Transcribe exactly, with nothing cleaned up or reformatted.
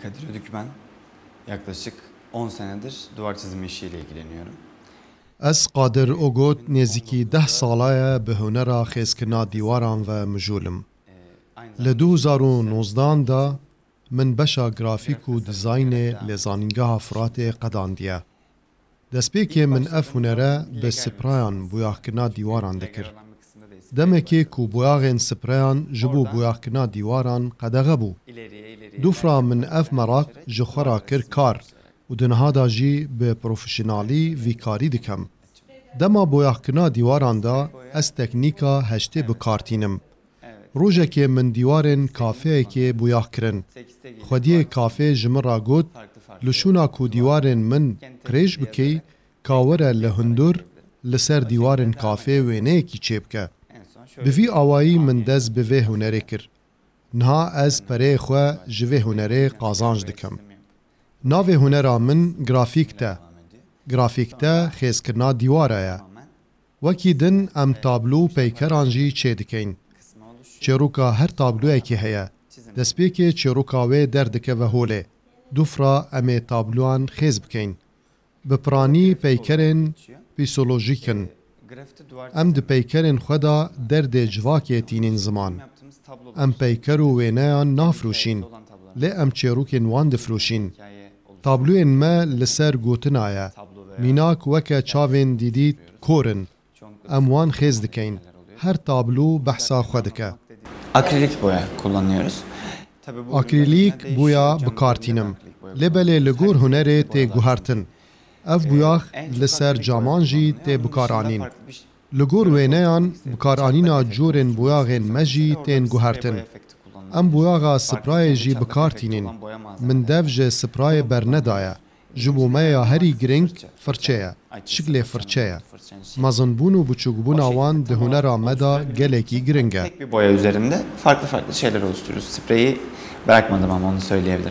Kadir Ödük ben. Yaklaşık on senedir duvar çizimi işiyle ilgileniyorum. Ez Qadir Ogot nêzîkî deh sala ye bi hunera xêzkirina dîwaran ve mijûl im. Li du hezar û nozdehan de min beşa grafîk û dîzaynê li Zanîngeha Firatê qedandiye. Destpêkê min ev hunere bi sprayan boyaxkirina dîwaran dikir. Demekê ku boyaxên sprayan ji bo boyaxkirina dîwaran qedexe bû. Dûfra min ev meraq ji xwe re kir kar û di niha de jî bi profesyonalî vî karî dikim. Dema boyaxkirina dîwaran de ez teknîka heştê bi kar tînim. Rojekê min dîwarên kafeyekê boyax kirin. Xwediyê kafê ji min re got, li şûna ku dîwarên min qirêj bikey, ka were li hundur li ser dîwarên kafê wêneyekî çêbike. Bi vî awayî min dest bi vê hunerê kir. Niha ez pereyê xwe ji vê hunerê qazanc dikim. Navê hunera min grafîk te. Grafîk te xêzkirina dîwara ye. Wekî din em tablo û peykeran jî çêdikeyn. Çêroka her tabloyekê heye. Destpêkê çêroka wê derdikeve holê. Dûfra em ê tabloyan xêz bikeyn. Bi piranî peykerên pîsolojîk in. Em di peykerên xwe de derdê civakê tînîn ziman. Em peyker û wêneyan nafroşîn, lê em çêrokên wan difroşîn. Tabloyên me li ser gotina ye. Mînak weke çavên dîdît kor in. Em wan xêz dikeyn. Her tablo behsa xwe dike. Akrilik boya kullanıyoruz. Akrîlîk boya bi kar tînim. Lê belê li gor hunerê tê guhertin. Ev boyax li ser caman jî tê bikaranîn. Li gor wêneyan, bikaranîna corên boyaxên me jî tên guhertin. Em boyaxa sprayê jî bi kar tînin. Min dev ji sprayê bernedaye. Ji bo me ya herî giring firçe ye. Şiklê firçe ye. Mezinbûn û biçûkbûna wan di hunera me de gelekî giring e. Tek bir boya üzerinde farklı farklı şeyler oluşturuyoruz. Spreyi bırakmadım ama onu söyleyebilirim.